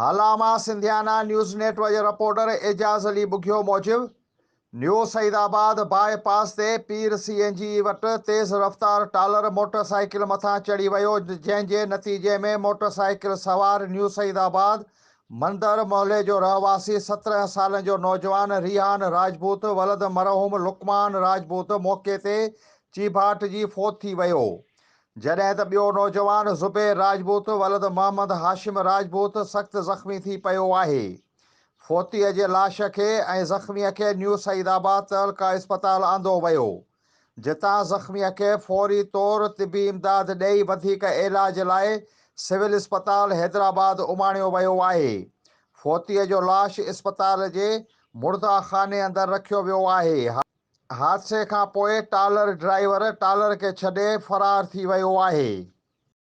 هالا مان Sindhiana news net work جي reporter Ejaz Ali Bughio موجب نيو سعيد آباد باء پاس تي پير سي اين جي وٽ تيز رفتار ٽالر موٽر سائيڪل مٿان چڙهي ويو جنهن جي نتيجي ۾ موٽر سائيڪل سوار نيو سعيد آباد مندر محلي جو رهواسي 17 سالن جو نوجوان ريحان راجپوت ولد مرحوم لقمان راجپوت موقعي تي چيڀاٽجي فوت ٿي ويو جڏهن ته ٻيو نوجوان زبير راجپوت ولد محمد هاشم راجپوت سخت زخمي ٿي پيو آهي. فوتيء جي لاش کي ۽ زخميء کي نيو سعيد آباد تعلقه اسپتال آندو ويو، جتان زخميء کي فوري طور طبي امداد ڏئي وڌيڪ علاج لاء سول اسپتال حيدرآباد اماڻيو ويو آهي. فوتيء جو لاش اسپتال جي مڙدا خاني اندر رکيو ويو آهي. حادثي کان پوء ٽالر ڊرائيور ٽالر کي ڇڏي فرار ٿي ويو آهي.